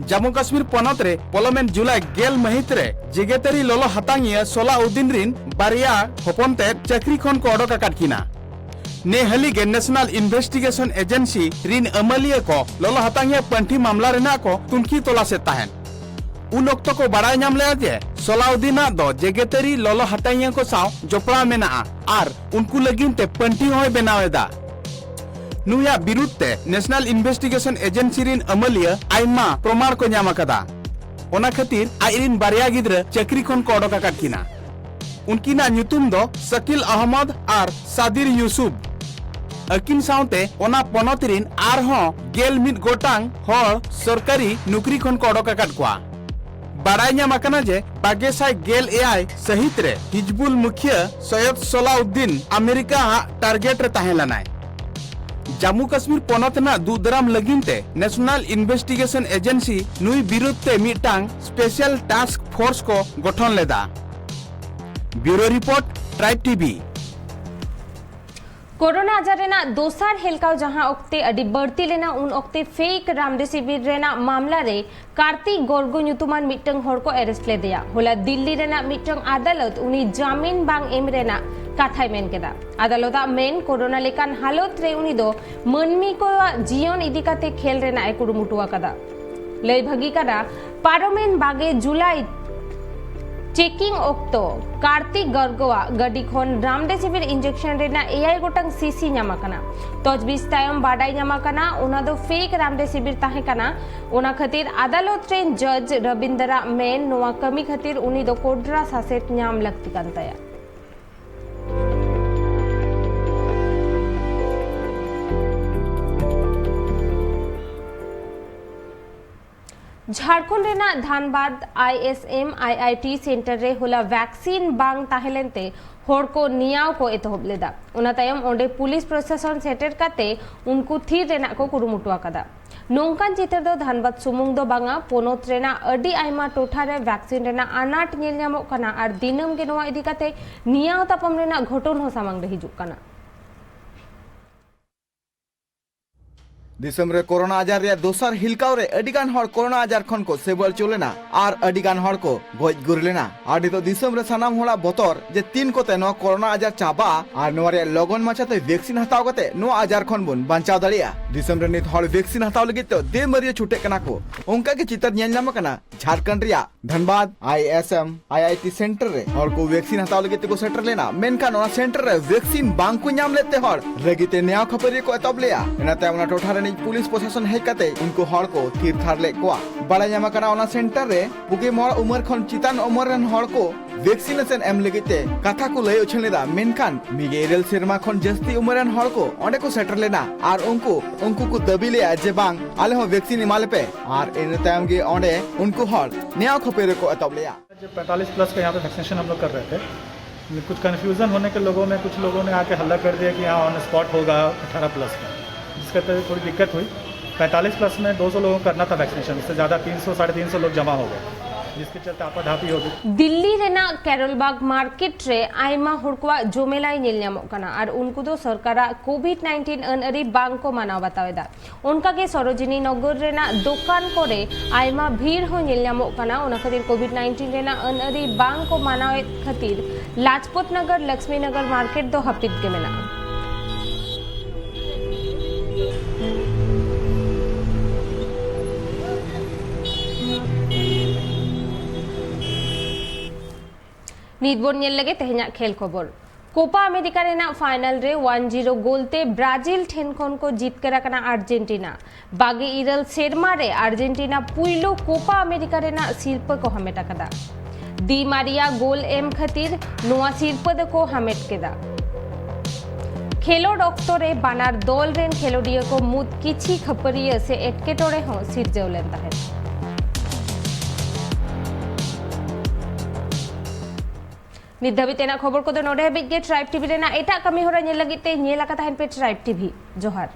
ᱡᱟᱢᱢᱩ ᱠᱟᱥᱢᱤᱨ ᱯᱚᱱᱚᱛ ᱨᱮ ᱯᱚᱞᱚᱢᱮᱱ ᱡᱩᱞᱟᱭ ᱜᱮᱞ ᱢᱟᱹᱦᱤᱛ ᱨᱮ ᱡᱮᱜᱮᱛᱟᱹᱨᱤ ᱞᱚᱞᱚ ᱦᱟᱛᱟᱝᱤᱭᱟᱹ ᱥᱚᱞᱟᱩᱫᱫᱤᱱ ᱨᱤᱱ ᱵᱟᱨᱭᱟ ᱦᱚᱯᱚᱱ ᱛᱮᱫ ᱪᱟᱹᱠᱨᱤ ᱠᱷᱚᱱ ᱠᱚ ᱚᱰᱚᱠ ᱟᱠᱟᱫ ᱠᱤᱱᱟ᱾ ᱱᱮ ᱦᱟᱹᱞᱤ ᱜᱮ ᱱᱮᱥᱱᱟᱞ ᱤᱱᱵᱷᱮᱥᱴᱤᱜᱮᱥᱚᱱ ᱮᱡᱮᱱᱥᱤ ᱨᱤᱱ ᱟᱹᱢᱟᱹᱞᱤᱭᱟᱹ ᱠᱚ ᱞᱚᱞᱚ ᱦᱟᱛᱟᱝᱤᱭᱟᱹ ᱯᱟᱹᱱᱴᱷᱤ ᱢᱟᱢᱞᱟ ᱨᱮᱱᱟᱜ ᱠᱚ ᱛᱩᱱᱠᱷᱤ ᱛᱚᱞᱟᱥᱮᱫ ᱛᱟᱦᱮᱸᱫ᱾ ᱩᱱ ᱚᱠᱛᱚ ᱠᱚ ᱵᱟᱲᱟᱭ ᱧᱟᱢ ᱞᱮᱫᱼᱟ ᱡᱮ ᱥᱚᱞᱟᱩᱫᱫᱤᱱᱟᱜ ᱫᱚ ᱡᱮᱜᱮᱛᱟᱹᱨᱤ ᱞᱚᱞᱚ ᱦᱟᱛᱟᱝᱤᱭᱟᱹ ᱠᱚ ᱥᱟᱶ ᱡᱚᱯᱲᱟᱣ ᱢᱮᱱᱟᱜᱼᱟ ᱟᱨ ᱩᱱᱠᱩ ᱞᱟᱹᱜᱤᱫ ᱛᱮ ᱯᱟᱹᱱᱴᱷᱤ ᱦᱚᱸᱭ ᱵᱮᱱᱟᱣ ᱮᱫᱟ᱾ ᱱᱩᱭᱟᱜ ᱵᱤᱨᱩᱫᱷ ᱛᱮ ᱱᱮᱥᱱᱟᱞ ᱤᱱᱵᱷᱮᱥᱴᱤᱜᱮᱥᱚᱱ ᱮᱡᱮᱱᱥᱤ ᱨᱤᱱ ᱟᱹᱢᱟᱹᱞᱤᱭᱟᱹ ᱟᱭᱢᱟ ᱯᱨᱚᱢᱟᱬ ᱠᱚ ᱧᱟᱢ ᱟᱠᱟᱫᱟ᱾ ᱚᱱᱟ ᱠᱷᱟᱹᱛᱤᱨ ᱟᱡ ᱨᱤᱱ ᱵᱟᱨᱭᱟ ᱜᱤᱫᱽᱨᱟᱹ ᱪᱟᱹᱠᱨᱤ ᱠᱷᱚᱱ ᱠᱚ ᱚᱰᱚᱠ ᱟᱠᱟᱫ ᱠᱤᱱᱟ᱾ ᱩᱱᱠᱤᱱᱟᱜ ᱧᱩᱛᱩᱢ ᱫᱚ ᱥᱟᱠᱤᱞ ᱟᱦᱢᱚᱫ ᱟᱨ ᱥᱟᱫᱤᱨ ᱭᱩᱥᱩᱯ᱾ ᱟᱹᱠᱤᱱ ᱥᱟᱶᱛᱮ ᱚᱱᱟ ᱯᱚᱱᱚᱛ ᱨᱤᱱ ᱟᱨᱦᱚᱸ ᱜᱮᱞ ᱢᱤᱫ ᱜᱚᱴᱟᱝ ᱦᱚᱲ ᱥᱚᱨᱠᱟᱨᱤ ᱱᱩᱠᱨᱤ ᱠᱷᱚᱱ ᱠᱚ ᱚᱰᱚᱠ ᱟᱠᱟᱫ ᱠᱚᱣᱟ᱾ ᱵᱟᱲᱟᱭ ᱧᱟᱢ ᱟᱠᱟᱱᱟ ᱡᱮ ᱵᱟᱜᱮ ᱥᱟᱭ ᱜᱮᱞ ᱮᱭᱟᱭ ᱥᱟᱹᱦᱤᱛ ᱨᱮ ᱦᱤᱡᱽᱵᱩᱞ ᱢᱩᱠᱷᱤᱭᱟᱹ ᱥᱚᱭᱭᱚᱫ ᱥᱚᱞᱟᱩᱫᱫᱤᱱ ᱟᱢᱮᱨᱤᱠᱟ ᱟᱜ ᱴᱟᱨᱜᱮᱴ ᱨᱮ ᱛᱟᱦᱮᱸ ᱞᱮᱱᱟᱭ᱾ ᱡᱟᱢᱢᱩ ᱠᱟᱥᱢᱤᱨ ᱯᱚᱱᱚᱛ ᱨᱮᱱᱟᱜ ᱫᱩᱜ ᱫᱟᱨᱟᱢ ᱞᱟᱹᱜᱤᱫ ᱛᱮ ᱱᱮᱥᱚᱱᱟᱞ ᱤᱱᱵᱷᱮᱥᱴᱤᱜᱮᱥᱚᱱ ᱮᱡᱮᱱᱥᱤ ᱱᱩᱭ ᱵᱤᱨᱩᱫᱷ ᱛᱮ ᱢᱤᱫᱴᱟᱝ ᱥᱯᱮᱥᱟᱞ ᱴᱟᱥᱠ ᱯᱷᱳᱨᱥ ᱠᱚ ᱜᱚᱴᱷᱚᱱ ᱞᱮᱫᱟ᱾ ᱵᱤᱭᱩᱨᱳ ᱨᱤᱯᱳᱨᱴ, ᱴᱨᱟᱭᱤᱵ ᱴᱤᱵᱷᱤ᱾ ᱠᱳᱨᱳᱱᱟ ᱟᱡᱟᱨ ᱨᱮᱱᱟᱜ ᱫᱚᱥᱟᱨ ᱦᱮᱞᱠᱟᱣ ᱡᱟᱦᱟᱸ ᱚᱠᱛᱮ ᱟᱹᱰᱤ ᱵᱟᱹᱲᱛᱤ ᱞᱮᱱᱟ, ᱩᱱ ᱚᱠᱛᱮ ᱯᱷᱮᱠ ᱨᱟᱢᱰᱮᱥᱤᱵᱤᱨ ᱨᱮᱱᱟᱜ ᱢᱟᱢᱞᱟ ᱨᱮ ᱠᱟᱨᱛᱤᱠ ᱜᱚᱨᱜᱚ ᱧᱩᱛᱩᱢᱟᱱ ᱢᱤᱫᱴᱟᱝ ᱦᱚᱲ ᱠᱚ ᱟᱨᱮᱥᱴ ᱞᱮᱫᱮᱭᱟ᱾ ᱦᱚᱞᱟ ᱫᱤᱞᱞᱤ ᱨᱮᱱᱟᱜ ᱢᱤᱫᱴᱟᱝ ᱟᱫᱟᱞᱚᱛ ᱩᱱᱤ ᱡᱟᱢᱤᱱ ᱵᱟᱝ ᱮᱢ ᱨᱮᱱᱟᱜ ᱠᱟᱛᱷᱟᱭ ᱢᱮᱱ ᱠᱮᱫᱟ᱾ ᱟᱫᱟᱞᱚᱛ ᱟᱜ ᱢᱮᱱ, ᱠᱳᱨᱳᱱᱟ ᱞᱮᱠᱟᱱ ᱦᱟᱞᱚᱛ ᱨᱮ ᱩᱱᱤ ᱫᱚ ᱢᱟᱹᱱᱢᱤ ᱠᱚᱣᱟᱜ ᱡᱤᱭᱚᱱ ᱤᱫᱤ ᱠᱟᱛᱮ ᱠᱷᱮᱞ ᱨᱮᱱᱟᱜ ᱮ ᱠᱩᱨᱩᱢᱩᱴᱩ ᱟᱠᱟᱫᱟ᱾ ᱞᱟᱹᱭ ᱵᱷᱟᱹᱜᱤ ᱠᱟᱱᱟ, ᱯᱟᱨᱚᱢᱮᱱ ᱵᱟᱜᱮ ᱡᱩᱞᱟᱭ ᱪᱮᱠᱤᱝ ᱚᱠᱛᱚ ᱠᱟᱨᱛᱤᱠ ᱜᱚᱨᱜᱚᱣᱟᱜ ᱜᱟᱹᱰᱤ ᱠᱷᱚᱱ ᱨᱟᱢᱰᱮᱥᱤᱵᱤᱨ ᱤᱧᱡᱮᱠᱥᱚᱱ ᱨᱮᱱᱟᱜ ᱮᱭᱟᱭ ᱜᱚᱴᱟᱝ ᱥᱤᱥᱤ ᱧᱟᱢ ᱟᱠᱟᱱᱟ᱾ ᱛᱚᱡᱽᱵᱤᱡ ᱛᱟᱭᱚᱢ ᱵᱟᱰᱟᱭ ᱧᱟᱢ ᱟᱠᱟᱱᱟ, ᱚᱱᱟ ᱫᱚ ᱯᱷᱮᱠ ᱨᱟᱢᱰᱮᱥᱤᱵᱤᱨ ᱛᱟᱦᱮᱸ ᱠᱟᱱᱟ᱾ ᱚᱱᱟ ᱠᱷᱟᱹᱛᱤᱨ ᱟᱫᱟᱞᱚᱛ ᱨᱮᱱ ᱡᱚᱡᱽ ᱨᱚᱵᱤᱱᱫᱨᱟᱜ ᱢᱮᱱ, ᱱᱚᱣᱟ ᱠᱟᱹᱢᱤ ᱠᱷᱟᱹᱛᱤᱨ ᱩᱱᱤ ᱫᱚ ᱠᱳᱰᱨᱟ ᱥᱟᱥᱮᱛ ᱧᱟᱢ ᱞᱟᱹᱠᱛᱤ ᱠᱟᱱ ᱛᱟᱭᱟ᱾ ᱡᱷᱟᱲᱠᱷᱚᱸᱰ ᱨᱮᱱᱟᱜ Dhanbad I S M I I T center ᱨᱮ ᱦᱚᱞᱟ ᱵᱷᱮᱠᱥᱤᱱ ᱵᱟᱝ ᱛᱟᱦᱮᱸ ᱞᱮᱱᱛᱮ ᱦᱚᱲ ᱠᱚ ᱱᱮᱭᱟᱣ ᱠᱚ ᱮᱛᱚᱦᱚᱵ ᱞᱮᱫᱟ᱾ ᱚᱱᱟ ᱛᱟᱭᱚᱢ ᱚᱸᱰᱮ ᱯᱩᱞᱤᱥ ᱯᱨᱚᱥᱟᱥᱚᱱ ᱥᱮᱴᱮᱨ ᱠᱟᱛᱮ ᱩᱱᱠᱩ ᱛᱷᱤᱨ ᱨᱮᱱᱟᱜ ᱠᱚ ᱠᱩᱨᱩᱢᱩᱴᱩ ᱟᱠᱟᱫᱟ᱾ ᱱᱚᱝᱠᱟᱱ ᱪᱤᱛᱟᱹᱨ ᱫᱚ ᱫᱷᱟᱱᱵᱟᱫᱽ ᱥᱩᱢᱩᱝ ᱫᱚ ᱵᱟᱝᱟ, ᱯᱚᱱᱚᱛ ᱨᱮᱱᱟᱜ ᱟᱹᱰᱤ ᱟᱭᱢᱟ ᱴᱚᱴᱷᱟ ᱨᱮ ᱵᱷᱮᱠᱥᱤᱱ ᱨᱮᱱᱟᱜ ᱟᱱᱟᱴ ᱧᱮᱞ ᱧᱟᱢᱚᱜ ᱠᱟᱱᱟ ᱟᱨ ᱫᱤᱱᱟᱹᱢ ᱜᱮ ᱱᱚᱣᱟ ᱤᱫᱤ ᱠᱟᱛᱮ ᱱᱮᱭᱟᱣ ᱛᱟᱯᱟᱢ ᱨᱮᱱᱟᱜ ᱜᱷᱚᱴᱚᱱ ᱦᱚᱸ ᱥᱟᱢᱟᱝ ᱨᱮ ᱦᱤᱡᱩᱜ ᱠᱟᱱᱟ᱾ ᱫᱤᱥᱚᱢ ᱨᱮ ᱠᱳᱨᱳᱱᱟ ᱟᱡᱟᱨ ᱨᱮᱭᱟᱜ ᱫᱚᱥᱟᱨ ᱦᱤᱞᱠᱟᱣ ᱨᱮ ᱟᱹᱰᱤ ᱜᱟᱱ ᱦᱚᱲ ᱠᱳᱨᱳᱱᱟ ᱟᱡᱟᱨ ᱠᱷᱚᱱ ᱠᱚ ᱥᱮᱵᱟ ᱦᱚᱪᱚ ᱞᱮᱱᱟ ᱟᱨ ᱟᱹᱰᱤ ᱜᱟᱱ ᱦᱚᱲ ᱠᱚ ᱜᱚᱡ ᱜᱩᱨ ᱞᱮᱱᱟ᱾ ᱟᱨ ᱱᱤᱛᱚᱜ ᱫᱤᱥᱚᱢ ᱨᱮ ᱥᱟᱱᱟᱢ ᱦᱚᱲᱟᱜ ᱵᱚᱛᱚᱨ ᱡᱮ ᱛᱤᱱ ᱠᱚᱛᱮ ᱱᱚᱣᱟ ᱠᱳᱨᱳᱱᱟ ᱟᱡᱟᱨ ᱪᱟᱵᱟᱜᱼᱟ ᱟᱨ ᱱᱚᱣᱟ ᱨᱮᱭᱟᱜ ᱞᱚᱜᱚᱱ ᱢᱟᱪᱷᱟᱛᱮ ᱵᱷᱮᱠᱥᱤᱱ ᱦᱟᱛᱟᱣ ᱠᱟᱛᱮ ᱱᱚᱣᱟ ᱟᱡᱟᱨ ᱠᱷᱚᱱ ᱵᱚᱱ ᱵᱟᱧᱪᱟᱣ ᱫᱟᱲᱮᱭᱟᱜᱼᱟ᱾ ᱫᱤᱥᱚᱢ ᱨᱮ ᱱᱤᱛ ᱦᱚᱲ ᱵᱷᱮᱠᱥᱤᱱ ᱦᱟᱛᱟᱣ ᱞᱟᱹᱜᱤᱫ ᱛᱮ ᱫᱮᱢᱟᱹᱨᱤᱭᱟᱹ ᱪᱷᱩᱴᱟᱹᱜ ᱠᱟᱱᱟ ᱠᱚ᱾ ᱚᱱᱠᱟ ᱜᱮ ᱪᱤᱛᱟᱹᱨ ᱧᱮᱞ ᱧᱟᱢ ᱟᱠᱟᱱᱟ ᱡᱷᱟᱲᱠᱷᱚᱸᱰ ᱨᱮᱭᱟᱜ Dhanbad I S M I I T center ᱨᱮ ᱦᱚᱲ ᱠᱚ ᱵᱷᱮᱠᱥᱤᱱ ᱦᱟᱛᱟᱣ ᱞᱟᱹᱜᱤᱫ ᱛᱮᱠᱚ ᱥᱮᱴᱮᱨ ᱞᱮᱱᱟ, ᱢᱮᱱᱠᱷᱟᱱ ᱚᱱᱟ ᱥᱮᱱᱴᱟᱨ ᱨᱮ ᱵᱷᱮᱠᱥᱤᱱ ᱵᱟᱝ ᱠᱚ ᱧᱟᱢ ᱞᱮᱫ ᱛᱮ ᱦᱚᱲ ᱨᱟᱹᱜᱤ ᱛᱮ ᱱᱮᱭᱟᱣ ᱠᱷᱟᱹᱯᱟᱹᱨᱤ ᱠᱚ ᱮᱛᱚᱦᱚᱵ ᱞᱮᱫᱼᱟ᱾ ᱤᱱᱟᱹ ᱛᱟᱭᱚᱢ ᱚᱱᱟ ᱴᱚᱴᱷᱟ ᱨᱤᱱᱤᱡ ᱯᱩᱞᱤᱥ ᱯᱨᱚᱥᱟᱥᱚᱱ ᱦᱮᱡ ᱠᱟᱛᱮ ᱩᱱᱠᱩ ᱦᱚᱲ ᱠᱚ ᱛᱷᱤᱨ ᱛᱷᱟᱨ ᱞᱮᱫ ᱠᱚᱣᱟ᱾ ᱵᱟᱲᱟᱭ ᱧᱟᱢ ᱟᱠᱟᱱᱟ, ᱚᱱᱟ ᱥᱮᱱᱴᱟᱨ ᱨᱮ ᱯᱩᱜᱮ ᱢᱚᱬᱮ ᱩᱢᱮᱨ ᱠᱷᱚᱱ ᱪᱮᱛᱟᱱ ᱩᱢᱮᱨ ᱨᱮᱱ ᱦᱚᱲ ᱠᱚ ᱵᱷᱮᱠᱥᱤᱱᱮᱥᱚᱱ ᱮᱢ ᱞᱟᱹᱜᱤᱫ ᱛᱮ ᱠᱟᱛᱷᱟ ᱠᱚ ᱞᱟᱹᱭ ᱩᱪᱷᱟᱹᱱ ᱞᱮᱫᱟ, ᱢᱮᱱᱠᱷᱟᱱ ᱢᱤᱫ ᱜᱮᱞ ᱤᱨᱟᱹᱞ ᱥᱮᱨᱢᱟ ᱠᱷᱚᱱ ᱡᱟᱹᱥᱛᱤ ᱩᱢᱮᱨ ᱨᱮᱱ ᱦᱚᱲ ᱠᱚ ᱚᱸᱰᱮ ᱠᱚ ᱥᱮᱴᱮᱨ ᱞᱮᱱᱟ ᱟᱨ ᱩᱱᱠᱩ, ᱩᱱᱠᱩ ᱠᱚ ᱫᱟᱹᱵᱤ ᱞᱮᱫᱼᱟ ᱡᱮ ᱵᱟᱝ, ᱟᱞᱮ ᱦᱚᱸ ᱵᱷᱮᱠᱥᱤᱱ ᱮᱢᱟ ᱞᱮᱯᱮ᱾ ᱟᱨ ᱤᱱᱟᱹ ᱛᱟᱭᱚᱢ ᱜᱮ ᱚᱸᱰᱮ ᱩᱱᱠᱩ ᱦᱚᱲ ᱱᱮᱭᱟᱣ ᱠᱷᱟᱹᱯᱟᱹᱨᱤ ᱠᱚ ᱮᱛᱚᱦᱚᱵ ᱞᱮᱫᱼᱟ᱾ जब पैंतालीस प्लस का यहाँ पे वैक्सीनेशन हम लोग कर रहे थे, कुछ कन्फ्यूज़न होने के लोगों में कुछ लोगों ने आके हल्ला कर दिया कि यहाँ ऑन स्पॉट होगा अठारह प्लस का। करते हुए थोड़ी दिक्कत हुई। पैंतालीस प्लस में दो सौ लोगों को करना था वैक्सीनेशन, उससे ज़्यादा तीन सौ, साढ़े तीन सौ लोग जमा हो गए, जिसके चलते आपाधापी हो गई। ᱫᱤᱞᱞᱤ ᱨᱮᱱᱟᱜ ᱠᱮᱨᱚᱞᱵᱟᱜᱽ ᱢᱟᱨᱠᱮᱴ ᱨᱮ ᱟᱭᱢᱟ ᱦᱚᱲ ᱠᱚᱣᱟᱜ ᱡᱚᱢᱮᱞᱟᱭ ᱧᱮᱞ ᱧᱟᱢᱚᱜ ᱠᱟᱱᱟ ᱟᱨ ᱩᱱᱠᱩ ᱫᱚ ᱥᱚᱨᱠᱟᱨᱟᱜ ᱠᱳᱵᱷᱤᱰ ᱱᱟᱭᱤᱱᱴᱤᱱ ᱟᱹᱱ ᱟᱹᱨᱤ ᱵᱟᱝ ᱠᱚ ᱢᱟᱱᱟᱣ ᱵᱟᱛᱟᱣ ᱮᱫᱟ᱾ ᱚᱱᱠᱟᱜᱮ ᱥᱚᱨᱳᱡᱤᱱᱤ ᱱᱚᱜᱚᱨ ᱨᱮᱱᱟᱜ ᱫᱚᱠᱟᱱ ᱠᱚᱨᱮ ᱟᱭᱢᱟ ᱵᱷᱤᱲ ᱦᱚᱸ ᱧᱮᱞ ᱧᱟᱢᱚᱜ ᱠᱟᱱᱟ᱾ ᱚᱱᱟ ᱠᱷᱟᱹᱛᱤᱨ ᱠᱳᱵᱷᱤᱰ ᱱᱟᱭᱤᱱᱴᱤᱱ ᱨᱮᱱᱟᱜ ᱟᱹᱱ ᱟᱹᱨᱤ ᱵᱟᱝ ᱠᱚ ᱢᱟᱱᱟᱣᱮᱫ ᱠᱷᱟᱹᱛᱤᱨ ᱞᱟᱡᱽᱯᱚᱛ ᱱᱚᱜᱚᱨ ᱞᱚᱠᱥᱢᱤ ᱱᱚᱜᱚᱨ ᱢᱟᱨᱠᱮᱴ ᱫᱚ ᱦᱟᱹᱯᱤᱫ ᱜᱮ ᱢᱮᱱᱟᱜᱼᱟ᱾ ᱱᱤᱛ ᱵᱚᱱ ᱧᱮᱞ ᱞᱮᱜᱮ ᱛᱮᱦᱮᱧᱟᱜ ᱠᱷᱮᱞ ᱠᱷᱚᱵᱚᱨ᱾ ᱠᱳᱯᱟ ᱟᱢᱮᱨᱤᱠᱟ ᱨᱮᱱᱟᱜ ᱯᱷᱟᱭᱱᱟᱞ ᱨᱮ ᱚᱣᱟᱱ ᱡᱤᱨᱳ ᱜᱳᱞ ᱛᱮ ᱵᱨᱟᱡᱤᱞ ᱴᱷᱮᱱ ᱠᱷᱚᱱ ᱠᱚ ᱡᱤᱛᱠᱟᱹᱨ ᱟᱠᱟᱱᱟ ᱟᱨᱡᱮᱱᱴᱤᱱᱟ᱾ ᱵᱟᱜᱮ ᱤᱨᱟᱹᱞ ᱥᱮᱨᱢᱟ ᱨᱮ ᱟᱨᱡᱮᱱᱴᱤᱱᱟ ᱯᱩᱭᱞᱩ ᱠᱳᱯᱟ ᱟᱢᱮᱨᱤᱠᱟ ᱨᱮᱱᱟᱜ ᱥᱤᱨᱯᱟᱹ ᱠᱚ ᱦᱟᱢᱮᱴ ᱟᱠᱟᱫᱟ᱾ ᱫᱤ ᱢᱟᱨᱤᱭᱟ ᱜᱳᱞ ᱮᱢ ᱠᱷᱟᱹᱛᱤᱨ ᱱᱚᱣᱟ ᱥᱤᱨᱯᱟᱹ ᱫᱚᱠᱚ ᱦᱟᱢᱮᱴ ᱠᱮᱫᱟ᱾ ᱠᱷᱮᱞᱳᱰ ᱚᱠᱛᱚ ᱨᱮ ᱵᱟᱱᱟᱨ ᱫᱚᱞ ᱨᱮᱱ ᱠᱷᱮᱞᱳᱰᱤᱭᱟᱹ ᱠᱚ ᱢᱩᱫᱽ ᱠᱤᱪᱷᱤ ᱠᱷᱟᱹᱯᱟᱹᱨᱤᱭᱟᱹ ᱥᱮ ᱮᱴᱠᱮᱴᱚᱬᱮ ᱦᱚᱸ ᱥᱤᱨᱡᱟᱹᱣ ᱞᱮᱱ ᱛᱟᱦᱮᱸᱫ᱾ ᱱᱤᱛ ᱫᱷᱟᱹᱵᱤᱡ ᱛᱮᱱᱟᱜ ᱠᱷᱚᱵᱚᱨ ᱠᱚᱫᱚ ᱱᱚᱰᱮ ᱦᱟᱹᱵᱤᱡ ᱜᱮ᱾ ᱴᱨᱟᱭᱤᱵᱽ ᱴᱤᱵᱷᱤ ᱨᱮᱱᱟᱜ ᱮᱴᱟᱜ ᱠᱟᱹᱢᱤ ᱦᱚᱨᱟ ᱧᱮᱞ ᱞᱟᱹᱜᱤᱫ ᱛᱮ ᱧᱮᱞ ᱟᱠᱟ ᱛᱟᱦᱮᱱ ᱯᱮ ᱴᱨᱟᱭᱤᱵᱽ ᱴᱤᱵᱷᱤ᱾ ᱡᱚᱦᱟᱨ᱾